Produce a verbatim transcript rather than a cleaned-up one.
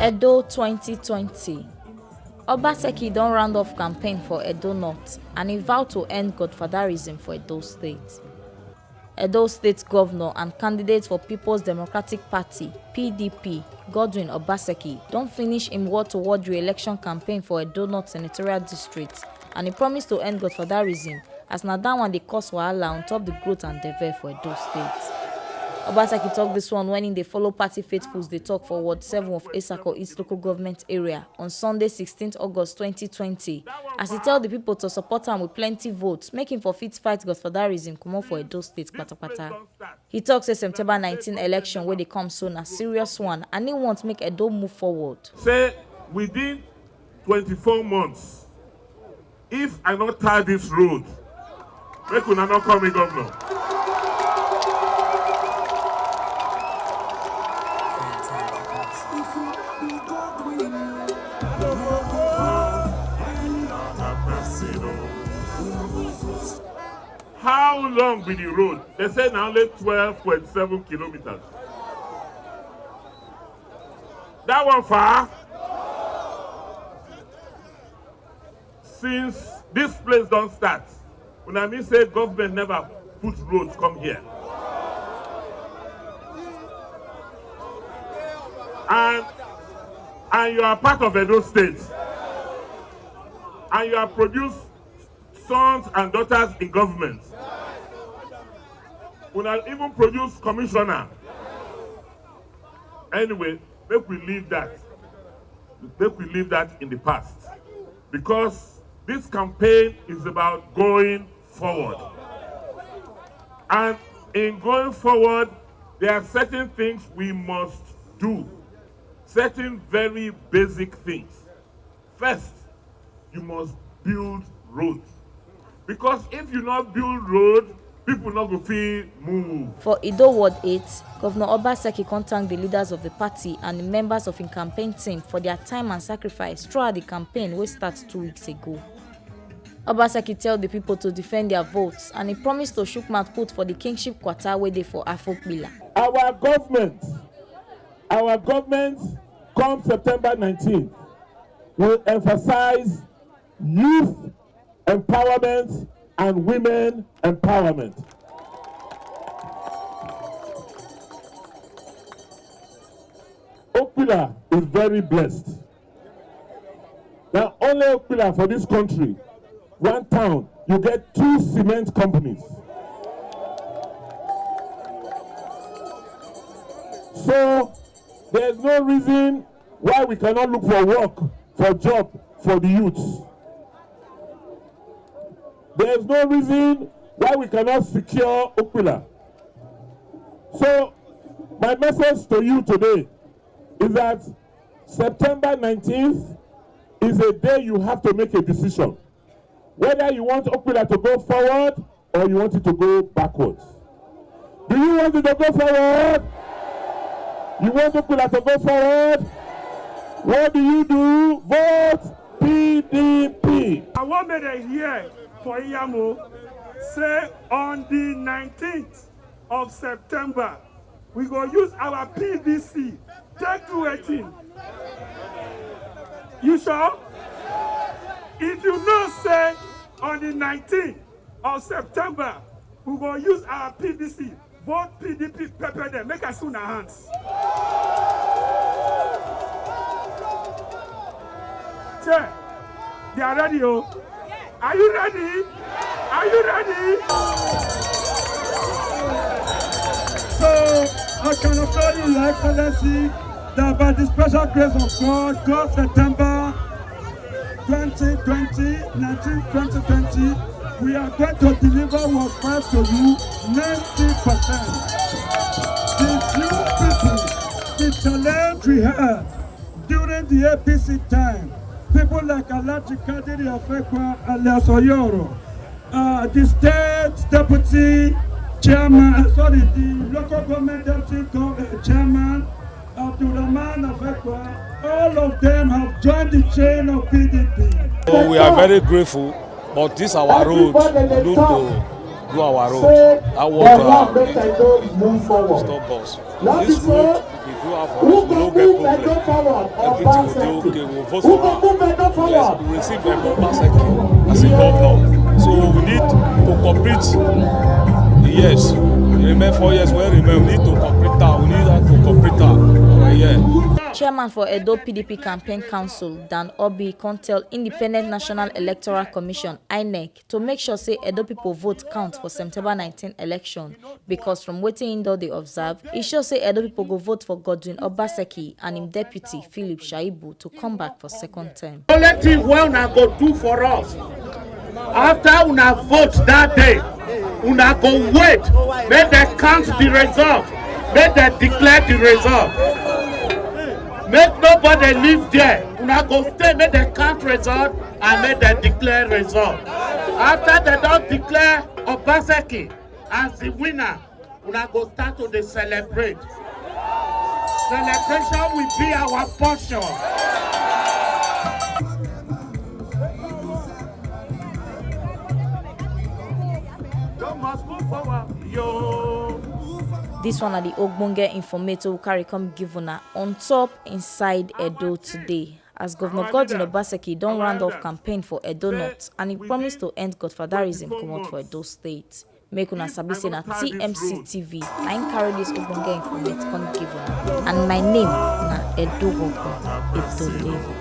Edo twenty twenty. Obaseki don round off campaign for Edo North and he vow to end godfatherism for Edo State. Edo State Governor and candidate for People's Democratic Party, P D P, Godwin Obaseki, don finish im word-to-word re-election campaign for Edo North Senatorial District and he promise to end godfatherism as na that one dey cause wahala on top the growth and develop for Edo State. Obaseki talk this one when he dey follow party faithfuls dey talk for Ward seven of Esako East Local Government Area on Sunday, sixteenth August twenty twenty, as he tell the people to support am with plenty votes, make him for fit fight godfatherism comot for Edo State patapata. He talk say September nineteen election wey dey come so na serious one and he want make Edo move forward. Say within twenty-four months, if I no tar this road, make una no call me governor. How long be the road? They say na only twelve point seven kilometers. That one far? Since this place don start, una mean say government never put road come here? And, and you are part of Edo State, and you have produced sons and daughters in government. Una even produce commissioner. Anyway, make we leave that. Make we leave that in the past. Because this campaign is about going forward. And in going forward, there are certain things we must do. Certain very basic things. First, you must build road. Because if you no build road, people no go fit move. For Edo Ward eight, Governor Obaseki come thank the leaders of the party and the members of him campaign team for their time and sacrifice throughout the campaign wey start two weeks ago. Obaseki tell the people to defend their votes and he promise to shook mouth put for the kingship quarter wey dey for Afokpila. Our government, our government come September nineteenth will emphasize youth empowerment and women empowerment. Okpila is very blessed. Na only Okpila for this country, one town, you get two cement companies. So there's no reason why we cannot look for work, for job for the youths. There's no reason why we cannot secure Okpila. So my message to you today is that September nineteenth is a day you have to make a decision. Whether you want Okpila to go forward or you want it to go backwards. Do you want it to go forward? You want Okpila to go forward? What do you do? Vote P D P. I wan make dem hear for Iyamo say on the nineteenth of September, we go use our P V C take do wetin? You sure? If you know say on the nineteenth of September, we go use our P V C vote P D P pepper dem, make I see una hands. Che, they are ready o. Are you ready? Are you ready? So, I can assure you, Your Excellency, that by the special grace of God, God September twenty twenty, nineteen, twenty twenty, we are going to deliver Ward five to you ninety percent. The few people, the challenge we had during the A P C time, people like Alhaji Kadiri Afekwa alias Oyoro, uh, the state deputy chairman, uh, sorry, the local government deputy gov-, uh, chairman, Abdulrahman Afekwa, all of them have joined the chain of P D P. So we are very grateful, but this our road, we need to do our road. That was, uh, stop us. This road We do have for us, we no get problem. Everything go dey okay. We vote for am. Yes, we receive Obaseki as a governor. So we need to complete the years. Remain four years wey remain. We need to complete am. We need am to complete am. Yeah. Chairman for Edo P D P Campaign Council, Dan Obi, come tell Independent National Electoral Commission, INEC, to make sure say Edo people vote count for September nineteen election, because from wetin im don dey observe, e show say Edo people go vote for Godwin Obaseki and im deputy, Philip Shaibu, to come back for second term. Only thing wey una go do for us, after una vote that day, una go wait, make dem count the result, make dem declare the result. Make nobody leave there. Una go stay, make dem count result and make dem declare result. After dem don declare Obaseki as the winner, una go start to dey celebrate. Celebration will be our portion. You must move forward, yo. This one na the ogbonge informate we carry come give una on top inside Edo today. As Governor Godwin Obaseki don round off campaign for Edo North and he promise to end godfatherism comot for Edo State. Make una sabi say na T M C T V na im carry this ogbonge informate come give una. And my name na Edo Gogo Edo Levi.